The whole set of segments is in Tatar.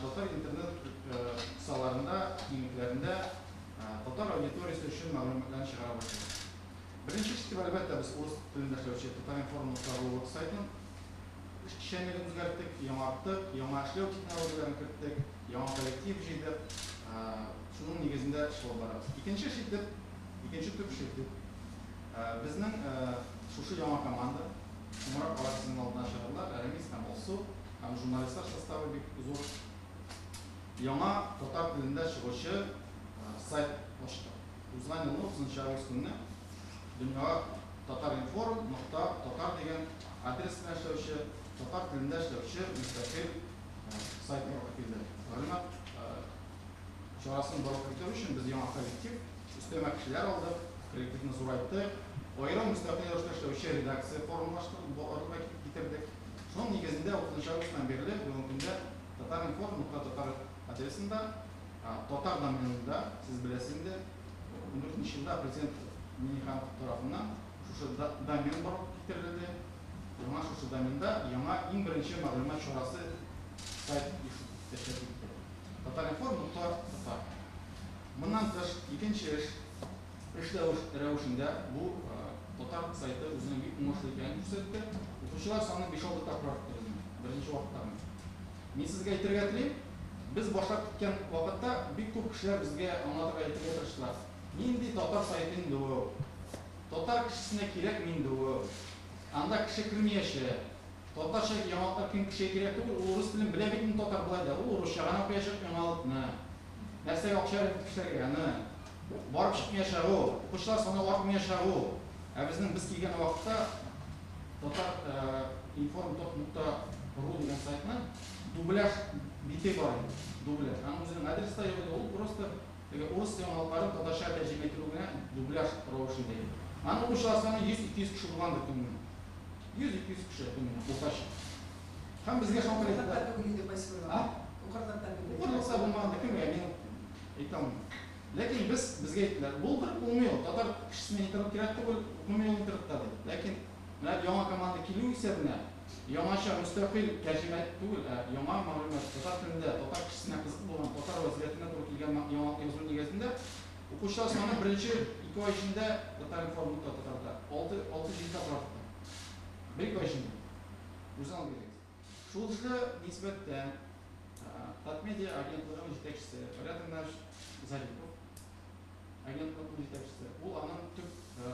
татар интернет кысаларында, киңлекләрендә татар аудиториясе өчен мәгълүматларны чыгара башладык. Беренче эш итеп, әлбәттә, без урыс телендә эшләүче Татаринформ.ру сайтын эшчәнлеген үзгәрттек, яңарттык, яңа эшләү технологияләрен керттек, яңа коллектив җыйдык. Шуның нигезендә эш алып барабыз. Икенче эш итеп, икенче төп эш итеп, безнең шушы яңа команда, соңрак алар сезнең алдына чыгарлар, Рәмис һәм Алсу, һәм журналистлар составы бик зур. Яңа татар телендә чыгучы сайт ачтык. Узган елның 30 август көнне дөньяга Татаринформ нокта татар дигән адрес белән эшләүче, татар телендә эшләүче мөстәкыйль сайт барлыкка килде. Мәгълүмат чарасын барлыкка китерү өчен без яңа коллектив, өстәмә кешеләр алдык, коллективны зурайттык, аерым мөстәкыйль рәвештә эшләүче редакция формалаштырып барлыкка китердек. Шуның нигезендә 30 августтан бирле бүгенге көндә Татаринформ нокта татар адресында Татар доменында, сез беләсез инде, 14 елда президент Миңнеханов тарафыннан шушы домен барлыкка китерелде. Яңа шушы доменда яңа иң беренче мәгълүмат чарасы сайт эшләп китте. Татаринформ нокта татар. Моннан тыш, икенче эш, эш рәвешендә бу татар сайты үзенең бик уңышлы икәнен күрсәтте. Укучылар саны 5-6 тапкыр артты безнең беренче вакыттагы. Мин сезгә әйтергә телим, без башлап киткән вакытта бик күп кешеләр безгә аңлатырга, әйтергә тырыштылар. Нинди татар сайты инде ул? Татар кешесенә кирәкме инде ул? Анда кеше кермиячәк. Татарча яңалыклар кем кешегә кирәк түгел, ул урыс телен белә бит инде татар болай да, ул урысча гына укыячак яңалыкны. Нәрсәгә акча биреп кешеләргә аны? Барып чыкмаячак ул, укучылар саны артмаячак ул. Ә безнең без килгән вакытта Татар информ нокта ру дигән сайтның дубляж бите бар иде. Дубляж. Аның үзенең адресы да юк иде. Ул просто теге урыс яңалыкларын татарча тәрҗемә итү генә дубляж рәвешендә иде. Аның укучылар саны 100-200 кеше булгандыр көненә. 100-200 кеше көненә уртача. Һәм безгә шалтыратып Укырлык та түгел иде кайсы бер вакыт. Укырлык та түгел. Укырлык та булмаганда кемгә мин әйтә алмыйм. Ләкин без, безгә әйттеләр, булдырып булмый ул, татар кешесенә интернет кирәк түгел, укымый ул интернетта дип. Ләкин менә яңа команда килү исәбенә, яңача мөстәкыйль тәрҗемә түгел, ә яңа мәгълүмат, татар телендә, татар кешесенә кызык булган, татар вәзгыятенә туры килгән яңалык язу нигезендә, укучылар саны беренче 2 ай эчендә Татаринформ нокта татарда алты, алты-җиде тапкыр артты. Бер-ике ай эчендә. Үзен алып бирегез. Шушы нисбәттән Татмедиа агентлыгының җитәкчесе Ренат Игнатьевич Зарипов, агентлыкның җитәкчесе, ул аның төп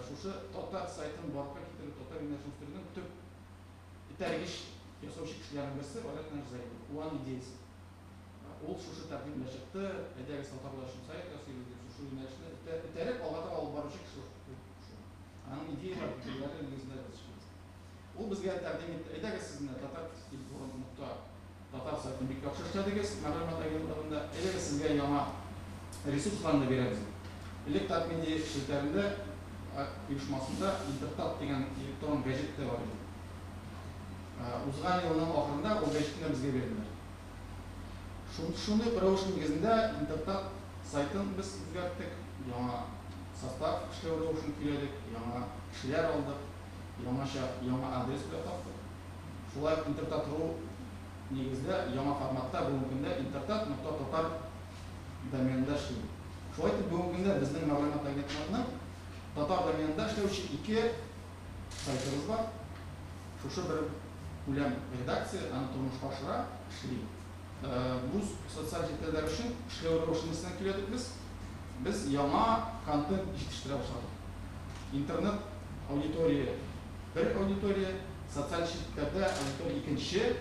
шушы татар сайтын барлыкка китерү, татар юнәлешен үстерүнең төп этәргеч ясаучы кешеләрнең берсе Ренат Игнатьевич Зарипов. Ул аның идеясе. Ул шушы тәкъдим белән чыкты, әйдәгез татарлар өчен сайт ясыйбыз дип, шушы юнәлешне этәреп алга таба алып баручы кеше шул. Аның идеяләре, фикерләре нигезендә без эшлибез. Ул безгә тәкъдим итте, әйдәгез сез менә татар информ нокта татар сайтын бик яхшы эшләдегез, мәгълүмат агентлыгында, әйдәгез сезгә яңа ресурсларны бирәбез дип. Элек Татмедиа челтәрендә оешмасында Интертат дигән электрон гәҗит тә бар иде. Узган елның ахырында ул гәҗитне безгә бирделәр. Шундый ук рәвеш нигезендә Интертат сайтын без үзгәрттек, яңа состав эшләү рәвешен көйләдек, яңа кешеләр алдык. Яңача, яңа адрес белән таптык. Шулай ук Интертат ру нигездә яңа форматта бүгенге көндә Интертат нокта татар доменында эшли. Шулай итеп, бүгенге көндә безнең мәгълүмат агентлыгының татар доменында эшләүче ике сайтыбыз бар. Шушы бер күләм редакция аны тормышка ашыра, эшли. Бу социаль челтәрләр өчен эшләү рәвешен исенә көйләдек без. Без яңа контент җитештерә башладык. Интернет аудитория бер аудитория, социаль челтәрдә аудитория икенче.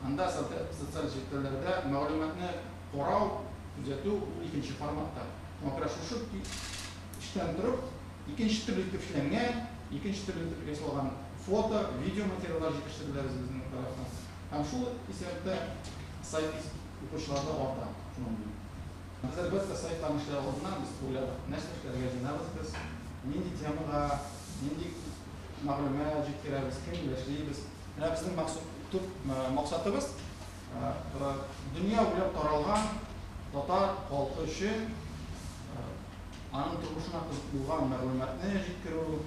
Анда социаль челтәрләрдә мәгълүматны карау, күзәтү ул икенче форматта. Шуңа күрә шушы эштән торып, икенче төрле итеп эшләнгән, икенче төрле итеп ясалган фото, видео материаллар җитештерелә безнең тарафтан. Һәм шул исәптә сайт укучылар да арта шуның белән. Без, әлбәттә, сайтларны эшләр алдыннан без уйладык, нәрсә эшләргә җыенабыз без, нинди темага, нинди мәгълүмат җиткерәбез, кем белән эшлибез. Менә безнең төп максатыбыз, дөнья буйлап таралган татар халкы өчен аның тормышына кызык булган мәгълүматны җиткерү,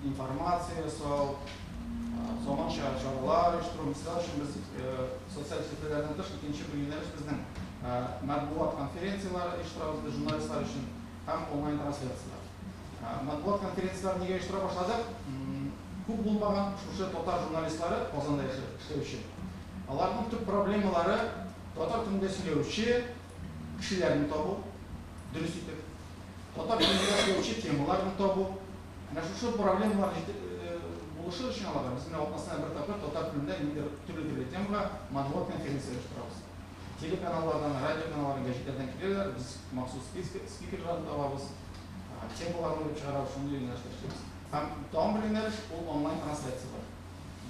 информация ясау. Заманча чаралар оештыру. Мисал өчен, без социаль челтәрләрдән тыш икенче бер юнәлеш безнең матбугат конференцияләре оештырабыз без журналистлар өчен һәм онлайн трансляцияләр. Матбугат конференцияләрен нигә оештыра башладык? Күп булмаган шушы татар журналистлары Казанда эшләүче. Аларның төп проблемалары татар телендә сөйләүче кешеләрне табу, дөрес итеп, татар телендә эшләүче темаларны табу. Менә шушы проблемалар булышыр өчен аларга без менә атнасына бер тапкыр татар телендә ниндидер төрле-төрле темага матбугат конференция оештырабыз. Телеканаллардан, радиоканаллардан, гәҗитләрдән киләләр, без махсус спикерларны табабыз, темаларны уйлап чыгарабыз, шундый юнәлештә эшлибез. Һәм тагын бер юнәлеш ул онлайн трансляцияләр.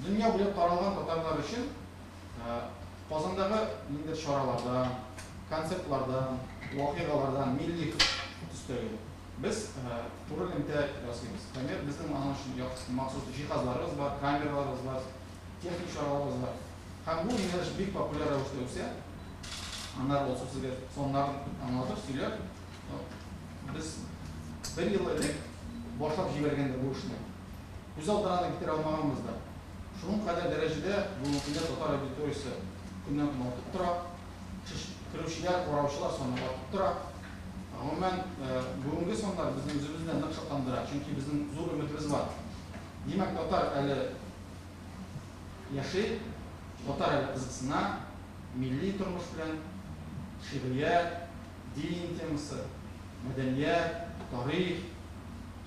Дөнья буйлап таралган татарлар өчен Казандагы ниндидер чаралардан, концертлардан, вакыйгалардан милли төстәге без туры элемтә ясыйбыз. Например, безнең аның өчен махсус җиһазларыбыз бар, камераларыбыз бар, техник чараларыбыз бар. Һәм бу юнәлеш бик популяр рәвештә үсә. Аннары ул сезгә саннарын аңлатыр, сөйләр. Без бер ел элек башлап җибәргәндә бу эшне күз алдына да китерә алмаганбыз да. Шуның кадәр дәрәҗәдә бүгенге көндә татар аудиториясе көннән-көн артып тора. Керүчеләр, караучылар саны артып тора. Гомумән, бүгенге саннар безне үзебезне дә нык шатландыра, чөнки безнең зур өметебез бар. Димәк, татар әле яши, татар әле кызыксына милли тормыш белән, шигърият, дин темасы, мәдәният, тарих,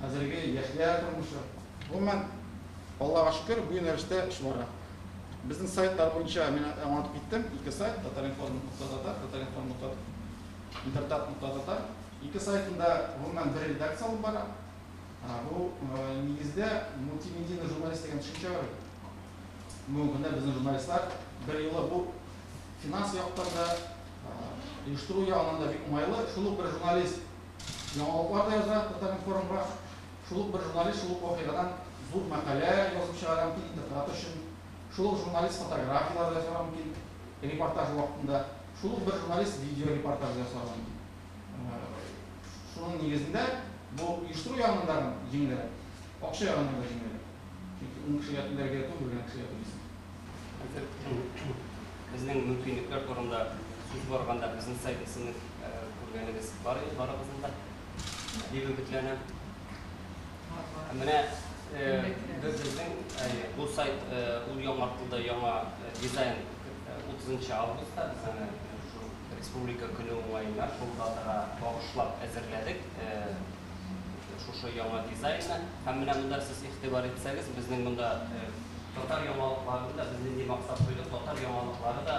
хәзерге яшьләр тормышы. Гомумән, Аллага шөкер, бу юнәлештә эш бара. Безнең сайтлар буенча мин аңлатып киттем. Ике сайт, татаринформ.татар, татаринформ.интертат.татар. Ике сайтында гомумән бер редакция алып бара. Бу нигездә мультимедийный журналист дигән төшенчә бар бит. Бүгенге көндә безнең журналистлар бер юлы бу финанс яктан да, оештыру ягыннан да бик уңайлы. Шул ук бер журналист яңалыклар да яза Татаринформга, шул ук бер журналист шул ук вакыйгадан зур мәкалә язып чыгарга мөмкин Интертат өчен, шул ук журналист фотографияләр дә ясарга мөмкин репортаж вакытында, шул ук бер журналист видеорепортаж да ясарга мөмкин. Шуның нигезендә бу оештыру ягыннан да җиңелрәк, акча ягыннан да җиңелрәк. Чөнки 10 кешегә түләргә түгел, бер генә кешегә түлисең. Хәзер безнең мөмкинлекләр турында сүз барганда безнең сайтны сезнең күргәнегез бар барыгызның да дип өметләнәм. Менә безнең бу сайт ул яңартылды, яңа дизайн 30 августта без аны шул Республика көне уңаена шул датага багышлап әзерләдек шушы яңа дизайнны. Һәм менә монда сез игътибар итсәгез, безнең монда татар яңалыкларында без нинди максат куйдык? Татар яңалыклары да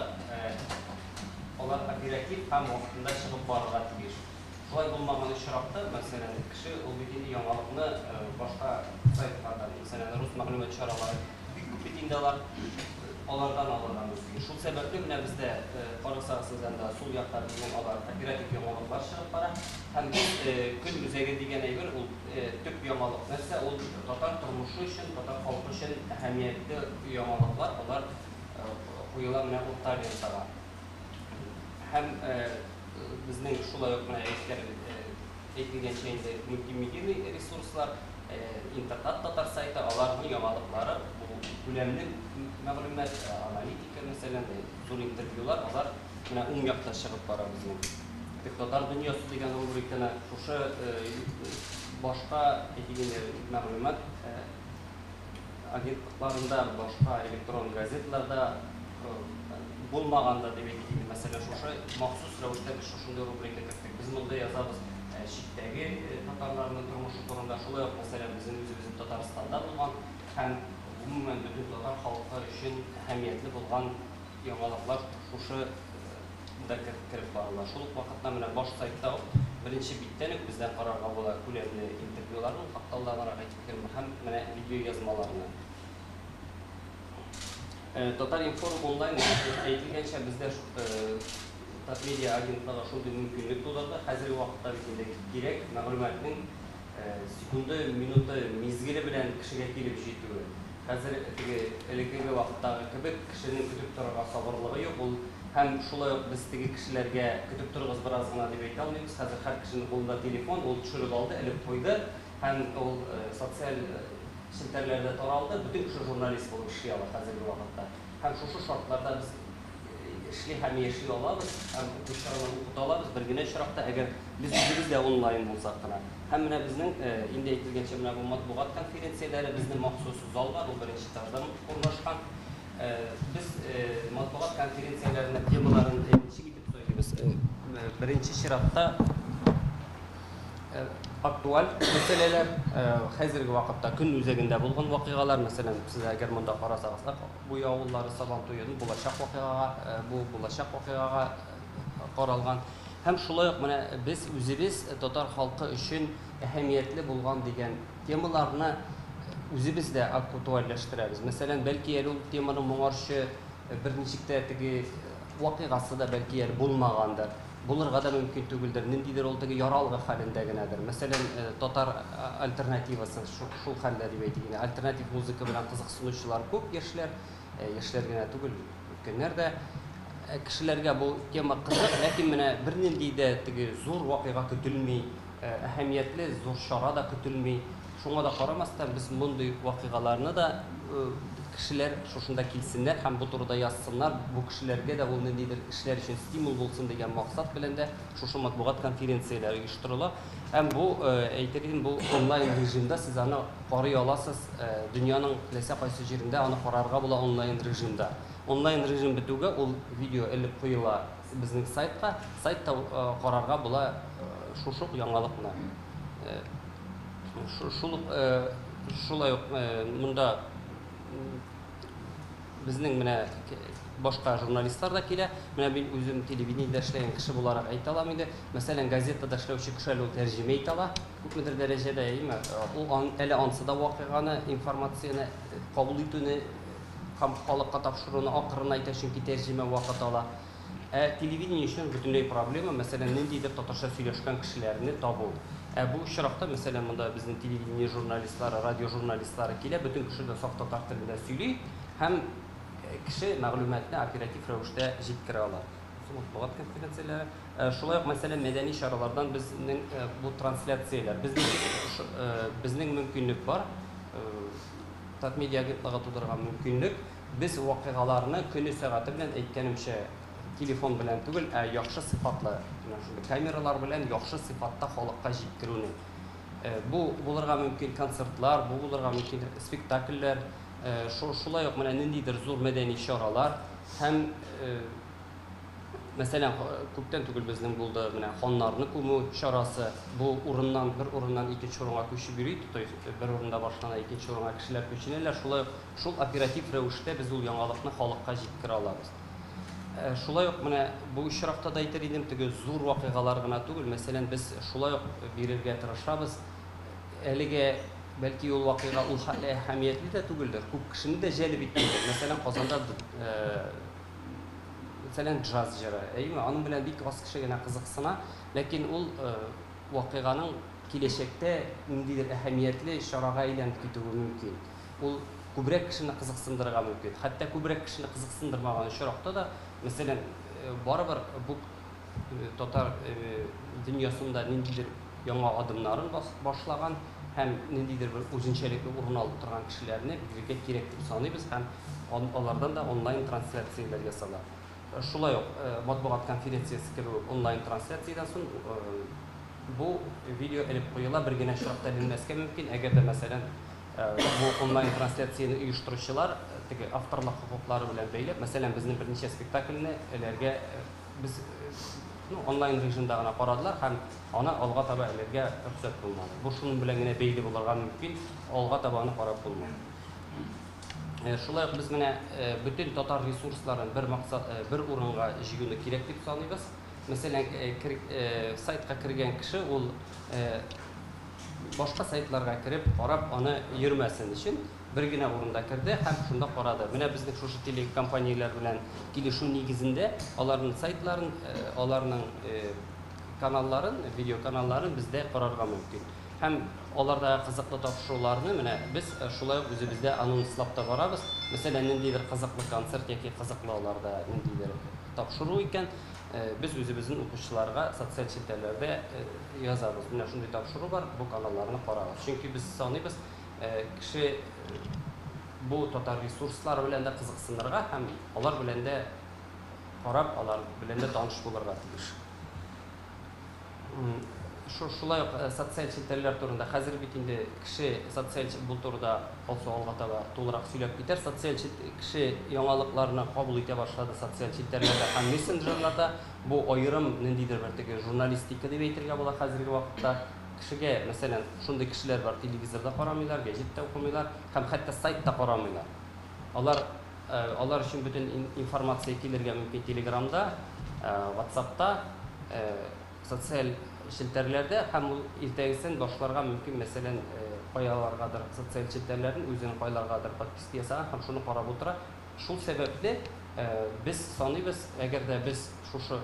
алар оператив һәм вакытында чыгып барырга тиеш. Шулай булмаган очракта, мәсәлән, кеше ул бит инде яңалыкны башка сайтлардан, мәсәлән, рус мәгълүмат чаралары бик күп бит инде алар, алардан алырга мөмкин. Шул сәбәпле менә бездә карасагыз сез анда сул якта безнең алар оператив яңалыклар чыгып бара. Һәм без көн үзәге дигән әйбер ул төп яңалык нәрсә? Ул татар тормышы өчен, татар халкы өчен әһәмиятле яңалыклар, алар куела менә урта лентага. Һәм безнең шулай ук менә әйтелгәнчә инде мультимедийный ресурслар, Интертат татар сайты, аларның яңалыклары бу күләмле мәгълүмат, аналитика мәсәлән, зур интервьюлар, алар менә уң якта чыгып бара безнең. Татар дөньясы дигән рубриканы шушы башка әйтик инде мәгълүмат агентлыкларында, башка электрон газеталарда булмаганда дип әйтик инде, мәсәлән, шушы махсус рәвештә без шушындый рубрика керттек. Без монда язабыз читтәге татарларның тормышы турында, шулай ук, мәсәлән, безнең үзебезнең Татарстанда булган һәм гомумән бөтен татар халкы өчен әһәмиятле булган яңалыклар шушы да кереп барыла. Шул ук вакытта менә баш сайтта ук беренче биттән үк бездән карарга була күләмле интервьюларны, ул хакта алданрак әйтеп киткән һәм менә видеоязмаларны. Татар-информ онлайн әйтелгәнчә бездә Татмедиа агентлыгы шундый мөмкинлек тудырды. Хәзерге вакытта бит инде кирәк мәгълүматның секунды, минуты, мизгеле белән кешегә килеп җитүе. Хәзер теге элеккеге вакыттагы кебек кешенең көтеп торырга сабырлыгы юк. Ул һәм шулай ук без теге кешеләргә көтеп торыгыз бераз гына дип әйтә алмыйбыз. Хәзер һәр кешенең кулында телефон, ул төшереп алды, элеп куйды һәм ул социаль челтәрләрдә таралды, бөтен кеше журналист булып эшли ала хәзерге вакытта. Һәм шушы шартларда без эшли һәм яши алабыз, һәм укучыларны укыта алабыз бер генә очракта, әгәр без үзебез дә онлайн булсак кына. Һәм менә безнең инде әйтелгәнчә, менә бу матбугат конференцияләре, безнең махсус зал бар, ул беренче этажда урнашкан. Без матбугат конференцияләренең темаларын ничек итеп сайлыйбыз? Беренче чиратта актуаль мәсьәләләр, хәзерге вакытта көн үзәгендә булган вакыйгалар, мәсәлән, сез әгәр монда карасагыз, Буй авыллары Сабан туе булачак вакыйгага, бу булачак вакыйгага каралган. Һәм шулай ук менә без үзебез татар халкы өчен әһәмиятле булган дигән темаларны үзебез дә актуальләштерәбез. Мәсәлән, бәлки әле ул теманың моңарчы берничек тә теге вакыйгасы да бәлки әле булмагандыр. Булырга да мөмкин түгелдер, ниндидер ул теге яралгы хәлендә генәдер. Мәсәлән, татар альтернативасы шул хәлдә дип әйтик инде. Альтернатив музыка белән кызыксынучылар күп, яшьләр, яшьләр генә түгел, өлкәннәр дә. Кешеләргә бу тема кызык, ләкин менә бернинди дә теге зур вакыйга көтелми, әһәмиятле зур чара да көтелми. Шуңа да карамастан, без мондый вакыйгаларны да кешеләр шушында килсеннәр һәм бу турыда язсыннар, бу кешеләргә дә ул ниндидер эшләр өчен стимул булсын дигән максат белән дә шушы матбугат конференцияләре оештырыла. Һәм бу, әйтер идем, бу онлайн режимда сез аны карый аласыз, дөньяның теләсә кайсы җирендә аны карарга була онлайн режимда. Онлайн режим бетүгә ул видео элеп куела безнең сайтка, сайтта карарга була шушы ук яңалыкны. Шул ук шулай ук монда безнең менә башка журналистлар да килә. Менә мин үзем телевидениедә эшләгән кеше буларак әйтә алам инде. Мәсәлән, газетада эшләүче кеше әле ул тәрҗемә итә ала. Күпмедер дәрәҗәдә, әйеме? Ул әле ансы да вакыйганы, информацияне кабул итүне һәм халыкка тапшыруны акрынайта, чөнки тәрҗемә вакыт ала. Ә телевидение өчен бөтенләй проблема, мәсәлән, ниндидер татарча сөйләшкән кешеләрне табу. Ә бу очракта, мәсәлән, монда безнең телевидение журналистлары, радио журналистлары килә, бөтен кеше дә саф татар телендә сөйли һәм кеше мәгълүматны оператив рәвештә җиткерә ала. Матбугат конференцияләре. Шулай ук, мәсәлән, мәдәни чаралардан безнең бу трансляцияләр. Безнең безнең мөмкинлек бар, Татмедиа агентлыгы тудырган мөмкинлек. Без вакыйгаларны көне-сәгате белән, әйткәнемчә, телефон белән түгел, ә яхшы сыйфатлы, менә шундый камералар белән яхшы сыйфатта халыкка җиткерүне. Бу булырга мөмкин концертлар, бу булырга мөмкин спектакльләр, шулай ук менә ниндидер зур мәдәни чаралар һәм Мәсәлән, күптән түгел безнең булды менә ханнарны күмү чарасы. Бу урыннан бер урыннан икенче урынга күчеп йөри, то есть бер урында башлана, икенче урынга кешеләр күченәләр. Шулай ук шул оператив рәвештә без ул яңалыкны халыкка җиткерә алабыз. Шулай ук менә бу очракта да әйтер идем, теге зур вакыйгалар гына түгел, мәсәлән, без шулай ук бирергә тырышабыз. Әлегә бәлки ул вакыйга ул хәтле әһәмиятле дә түгелдер, күп кешене дә җәлеп итмидер. Мәсәлән, Казанда мәсәлән, джаз җыры, әйеме? Аның белән бик аз кеше генә кызыксына, ләкин ул вакыйганың киләчәктә ниндидер әһәмиятле чарага әйләнеп китүе мөмкин. Ул күбрәк кешене кызыксындырырга мөмкин. Хәтта күбрәк кешене кызыксындырмаган очракта да, мәсәлән, барыбер бу татар дөньясында ниндидер яңа адымнарын башлаган һәм ниндидер бер үзенчәлекле урын алып торган кешеләрне бирергә кирәк дип саныйбыз һәм алардан да онлайн трансляцияләр ясала. Шулай ук матбугат конференциясе кебек үк онлайн трансляциядән соң бу видео элеп куела, бер генә очракта эленмәскә мөмкин, әгәр дә, мәсәлән, бу онлайн трансляцияне оештыручылар теге авторлык хокуклары белән бәйләп, мәсәлән, безнең берничә спектакльне эләргә без ну, онлайн режимда гына карадылар һәм аны алга таба элергә рөхсәт булмады. Бу шуның белән генә бәйле булырга мөмкин, алга таба аны карап булмый. Шулай ук без менә бөтен татар ресурсларын бер максат, бер урынга җыюны кирәк дип саныйбыз. Мәсәлән, сайтка кергән кеше ул башка сайтларга кереп, карап аны йөрмәсен өчен бер генә урында керде һәм шунда карады. Менә безнең шушы телекомпанияләр белән килешү нигезендә аларның сайтларын, аларның каналларын, видеоканалларын бездә карарга мөмкин. Һәм алардагы кызыклы тапшыруларны менә без шулай ук үзебездә анонслап та барабыз. Мәсәлән, ниндидер кызыклы концерт яки кызыклы аларда ниндидер тапшыру икән, без үзебезнең укучыларга социаль челтәрләрдә язабыз. Менә шундый тапшыру бар, бу каналларны карагыз. Чөнки без саныйбыз, Кеше бу татар ресурслары белән дә кызыксынырга һәм алар белән дә карап, алар белән дә таныш булырга тиеш. Шулай ук социаль челтәрләр турында. Хәзер бит инде кеше социаль бу турыда Алсу алга таба тулырак сөйләп китәр. Социаль кеше яңалыкларны кабул итә башлады социаль челтәрләрдә һәм мессенджерларда. Бу аерым ниндидер бер теге журналистика дип әйтергә була хәзерге вакытта. Кешегә, мәсәлән, шундый кешеләр бар, телевизор да карамыйлар, гәҗит тә укымыйлар һәм хәтта сайт та карамыйлар. Алар алар өчен бөтен информация килергә мөмкин Телеграмда, Ватсапта, социаль челтәрләрдә һәм ул иртәгесен башларга мөмкин, мәсәлән, каяларгадыр социаль челтәрләрен үзенең кайларгадыр подписка ясаган һәм шуны карап утыра. Шул сәбәпле без саныйбыз, әгәр дә без шушы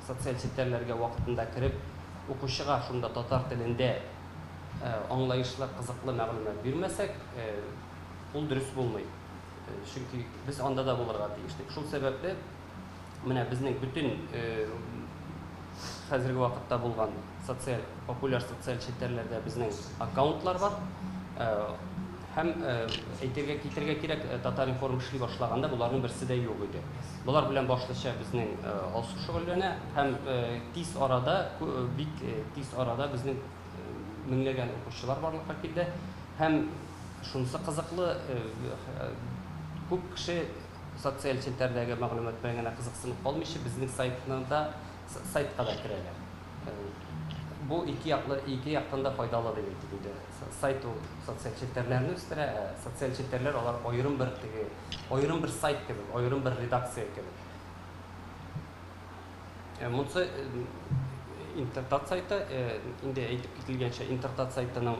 социаль челтәрләргә вакытында кереп, укучыга шунда татар телендә аңлаешлы, кызыклы мәгълүмат бирмәсәк, ул дөрес булмый. Чөнки без анда да булырга тиешлек. Шул сәбәпле менә безнең бөтен хәзерге вакытта булган социаль, популяр социаль челтәрләрдә безнең аккаунтлар бар. Һәм әйтергә китергә кирәк, Татар-информ эшли башлаганда боларның берсе дә юк иде. Болар белән башлыча безнең Алсу шөгыльләнә һәм тиз арада, бик тиз арада безнең меңләгән укучылар барлыкка килде. Һәм шунысы кызыклы, күп кеше социаль челтәрдәге мәгълүмат белән генә кызыксынып калмыйча, безнең сайтны да, сайтка да керәләр. Бу ике яклы, ике яктан да файдалы дип әйтик инде. Сайт ул социаль челтәрләрне үстерә, ә социаль челтәрләр алар аерым бер теге, аерым бер сайт кебек, аерым бер редакция кебек. Монысы Интертат сайты, инде әйтеп кителгәнчә, Интертат сайтының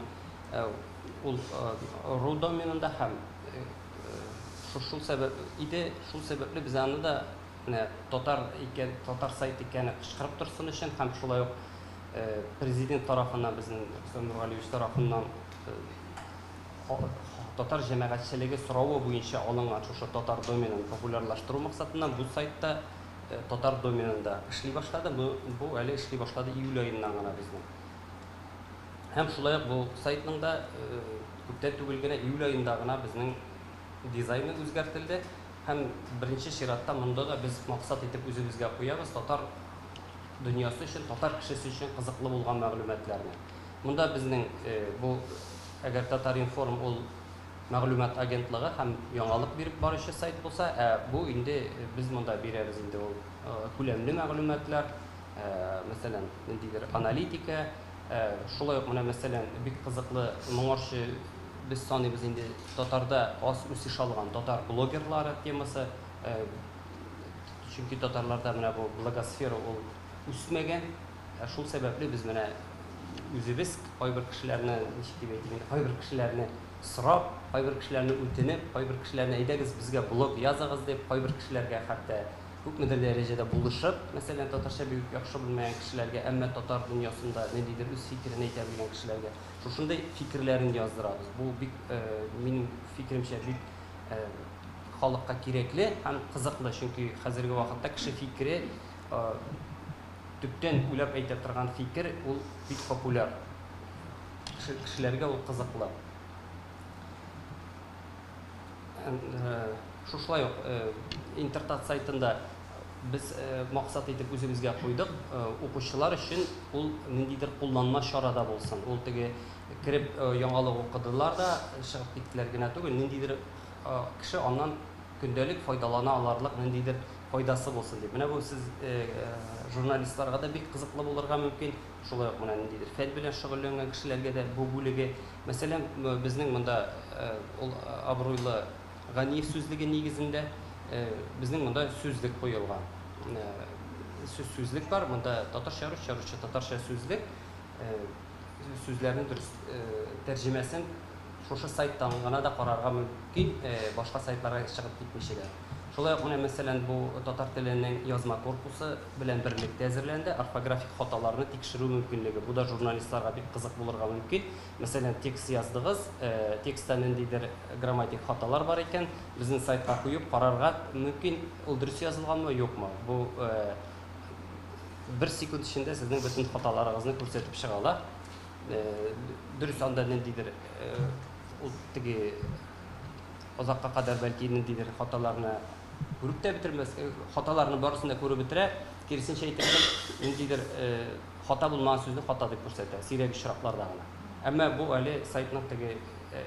ул ру доменында һәм шул сәбәп иде, шул сәбәпле без аны да менә татар икән, татар сайт икәне кычкырып торсын өчен һәм шулай ук президент тарафыннан, безнең Рөстәм Нургалиевич тарафыннан татар җәмәгатьчелеге соравы буенча алынган шушы татар доменын популярлаштыру максатыннан бу сайтта татар доменында эшли башлады. Бу әле эшли башлады июль аеннан гына безнең. Һәм шулай ук бу сайтның да күптән түгел генә июль аенда гына безнең дизайны үзгәртелде. Һәм беренче чиратта монда да без максат итеп үзебезгә куябыз татар дөньясы өчен, татар кешесе өчен кызыклы булган мәгълүматларны. Монда безнең бу әгәр Татар-информ ул мәгълүмат агентлыгы һәм яңалык биреп баручы сайт булса, ә бу инде без монда бирәбез инде ул күләмле мәгълүматлар, мәсәлән, ниндидер аналитика, шулай ук менә мәсәлән, бик кызыклы моңарчы без саныйбыз инде татарда аз үсеш алган татар блогерлары темасы, чөнки татарларда менә бу блогосфера ул үсмәгән. Шул сәбәпле без менә үзебез кайбер кешеләрне, ничек дип әйтим инде, кайбер кешеләрне сорап, кайбер кешеләрне үтенеп, кайбер кешеләрне әйдәгез безгә блог языгыз дип, кайбер кешеләргә хәтта күпмедер дәрәҗәдә булышып, мәсәлән, татарча бик яхшы белмәгән кешеләргә, әмма татар дөньясында ниндидер үз фикерен әйтә белгән кешеләргә шушындый фикерләрен яздырабыз. Бу бик, минем фикеремчә, бик халыкка кирәкле һәм кызыклы, чөнки хәзерге вакытта кеше фикере төптән уйлап әйтә торган фикер ул бик популяр. Кешеләргә ул кызыклы. Шушылай ук Интертат сайтында без максат итеп үзебезгә куйдык, укучылар өчен ул ниндидер кулланма чарада булсын. Ул теге кереп яңалык укыдылар да чыгып киттеләр генә түгел, ниндидер кеше аннан көндәлек файдалана аларлык ниндидер файдасы булсын дип. Менә бу сез журналистларга да бик кызыклы булырга мөмкин. Шулай ук менә ниндидер фән белән шөгыльләнгән кешеләргә дә бу бүлеге. Мәсәлән, безнең монда ул абруйлы Ганиев сүзлеге нигезендә безнең монда сүзлек куелган. Сүзлек бар, монда татарча, русча, русча, татарча сүзлек. Сүзләрнең дөрес тәрҗемәсен шушы сайттан гына да карарга мөмкин, башка сайтларга чыгып китмичә дә. Шулай ук менә мәсәлән, бу татар теленең язма корпусы белән берлектә әзерләнде, орфографик хаталарны тикшерү мөмкинлеге. Бу да журналистларга бик кызык булырга мөмкин. Мәсәлән, текст яздыгыз, текстта ниндидер грамматик хаталар бар икән, безнең сайтка куеп карарга мөмкин, ул дөрес язылганмы, юкмы. Бу бер секунд эчендә сезнең бөтен хаталарыгызны күрсәтеп чыга ала. Дөрес, анда ниндидер Ул теге озакка кадәр бәлки ниндидер хаталарны күреп тә бетермәс, хаталарны барысын да күреп бетерә, киресенчә әйтергә, ниндидер хата булмаган сүзне хата дип күрсәтә, сирәк очракларда гына. Әмма бу әле сайтның теге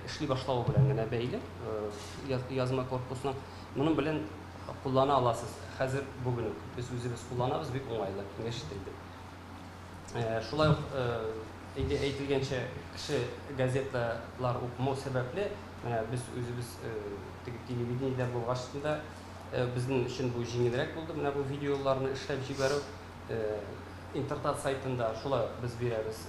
эшли башлавы белән генә бәйле, язма корпусның. Моның белән куллана аласыз. Хәзер бүген үк без үзебез кулланабыз, бик уңайлы, киңәш ителде. Шулай ук инде әйтелгәнчә, кеше газеталар укымау сәбәпле, менә без үзебез теге телевидениедә булгач та, безнең өчен бу җиңелрәк булды, менә бу видеоларны эшләп җибәрү. Интертат сайтында шулай ук без бирәбез.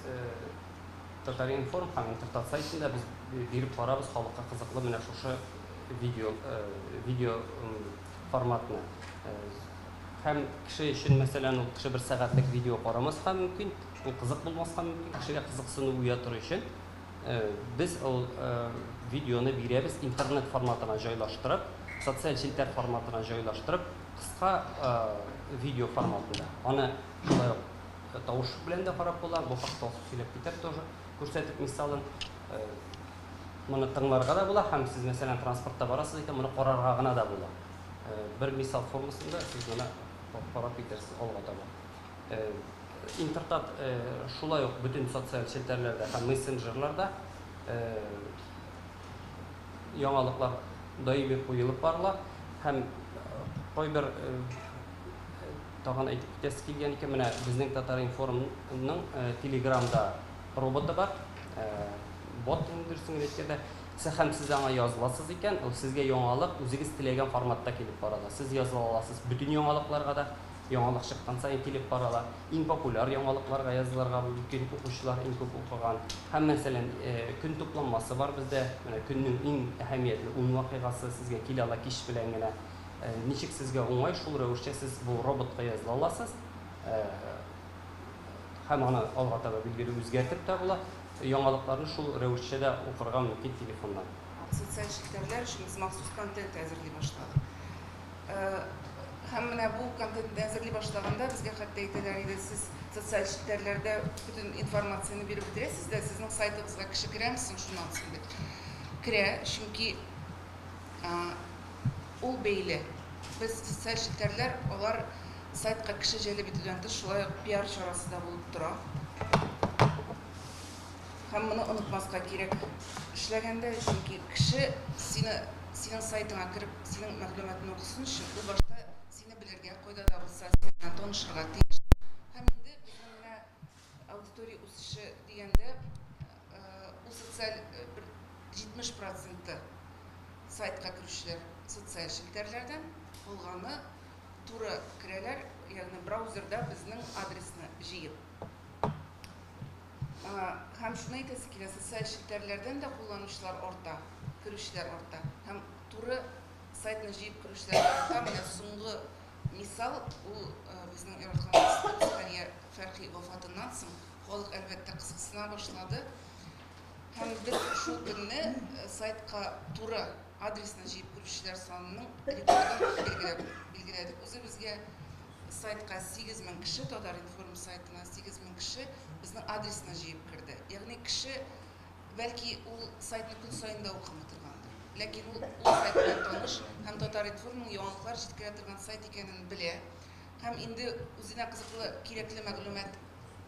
Татар-информ һәм Интертат сайтында без биреп барабыз халыкка кызыклы менә шушы видео видео форматны. Һәм кеше өчен, мәсәлән, ул кеше бер сәгатьлек видео карамаска мөмкин, ул кызык булмаска мөмкин, кешегә кызыксыну уятыр өчен без ул видеоны бирәбез интернет форматына җайлаштырып, социаль челтәр форматына җайлаштырып, кыска видео форматында. Аны шулай ук тавыш белән дә карап була, бу хакта ул сөйләп китәр тоже, күрсәтеп мисалын. Моны тыңларга да була һәм сез, мәсәлән, транспортта барасыз икән, моны карарга гына да була. Бер мисал формасында сез моны карап китерсез алга таба. Интертат шулай ук бөтен социаль челтәрләрдә һәм мессенджерларда яңалыклар даими куелып барыла һәм кайбер тагын әйтеп китәсе килгән икән, менә безнең Татар-информның Телеграмда роботы бар, бот дөресен генә әйткәндә. Һәм сез аңа языласыз икән, ул сезгә яңалык үзегез теләгән форматта килеп бара. Сез языла аласыз бөтен яңалыкларга да, яңалык чыккан саен килеп бара. Иң популяр яңалыкларга язылырга мөмкин, укучылар иң күп укыган. Һәм мәсәлән, көн тупланмасы бар бездә. Менә көннең иң әһәмиятле 10 вакыйгасы сезгә килә ала кич белән генә. Ничек сезгә уңай, шул рәвешчә сез бу роботка языла аласыз. Һәм аны алга таба билгеле үзгәртеп тә була. Яңалыкларны шул рәвешчә дә укырга мөмкин телефоннан. Социаль челтәрләр өчен без махсус контент әзерли башладык. Һәм менә бу контентны әзерли башлаганда безгә хәтта әйтәләр иде, сез социаль челтәрләрдә бөтен информацияне биреп бетерәсез дә, сезнең сайтыгызга кеше керәме соң шуннан соң дип. Керә, чөнки ул бәйле. Без социаль челтәрләр, алар сайтка кеше җәлеп итүдән тыш, шулай ук пиар чарасы да булып тора. Һәм моны онытмаска кирәк эшләгәндә, чөнки кеше сине, синең сайтыңа кереп, синең мәгълүматны укысын өчен, ул башта сине белергә, кайда да булса синең белән танышырга тиеш. Һәм инде безнең менә аудитория үсеше дигәндә, ул социаль бер 70% сайтка керүчеләр социаль челтәрләрдән, калганы туры керәләр, ягъни браузерда безнең адресны җыеп. Һәм шуны әйтәсе килә, социаль челтәрләрдән дә кулланучылар арта, керүчеләр арта. Һәм туры сайтны җыеп керүчеләр арта. Менә соңгы мисал, ул безнең яраткан Хәния Фәрхи вафатыннан соң халык әлбәттә кызыксына башлады. Һәм без шул көнне сайтка туры адресны җыеп керүчеләр санының рекордын билгеләдек. Үзебезгә сайтка 8000 кеше, Татар-информ сайтына 8000 кеше безнең адресны җыеп керде. Ягъни кеше бәлки ул сайтны көн саен да укымый торгандыр. Ләкин ул сайт белән таныш һәм Татар-информның яңалыклар җиткерә торган сайт икәнен белә. Һәм инде үзенә кызыклы, кирәкле мәгълүмат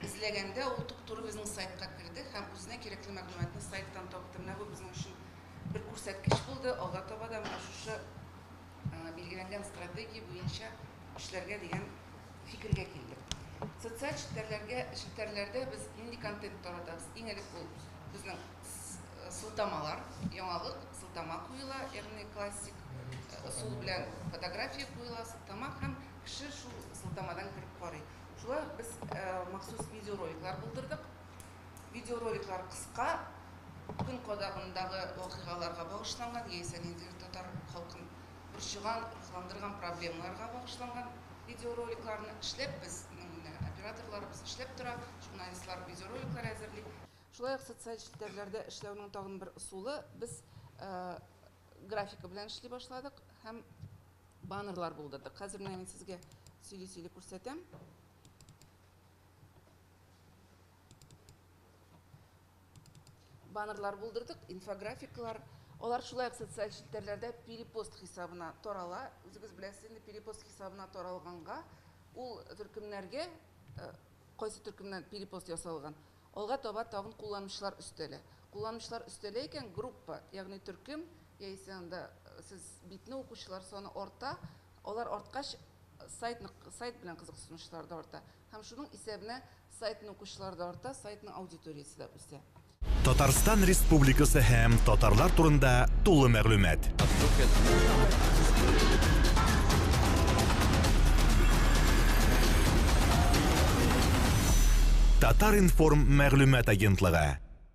эзләгәндә ул туп-туры безнең сайтка керде һәм үзенә кирәкле мәгълүматны сайттан тапты. Менә бу безнең өчен бер күрсәткеч булды. Алга таба да менә шушы билгеләнгән стратегия буенча эшләргә дигән фикергә килдек. Социаль челтәрләрдә без нинди контент таратабыз? Иң элек ул безнең сылтамалар, яңалык, сылтама куела, ягъни классик ысул белән фотография куела, сылтама һәм кеше шул сылтамадан кереп карый. Шулай ук без махсус видеороликлар булдырдык. Видеороликлар кыска, көн кадагындагы вакыйгаларга багышланган, яисә ниндидер татар халкын борчыган, рухландырган проблемаларга багышланган видеороликларны эшләп без, операторларыбыз эшләп тора, журналистлар видеороликлар әзерли. Шулай ук социаль челтәрләрдә эшләүнең тагын бер ысулы, без графика белән эшли башладык һәм баннерлар булдырдык. Хәзер менә мин сезгә сөйли-сөйли күрсәтәм. Баннерлар булдырдык, инфографикалар. Алар шулай ук социаль челтәрләрдә перепост хисабына тарала. Үзегез беләсез инде, перепост хисабына таралганга, ул төркемнәргә, кайсы төркемнән перепост ясалган, алга таба тагын кулланучылар өстәлә. Кулланучылар өстәлә икән, группа, ягъни төркем, яисә анда сез битне укучылар саны арта, алар арткач, сайтны, сайт белән кызыксынучылар да арта. Һәм шуның исәбенә сайтны укучылар да арта, сайтның аудиториясе дә үсә. Татарстан Республикасы һәм татарлар турында тулы мәгълүмат. Татар-информ мәгълүмат агентлыгы.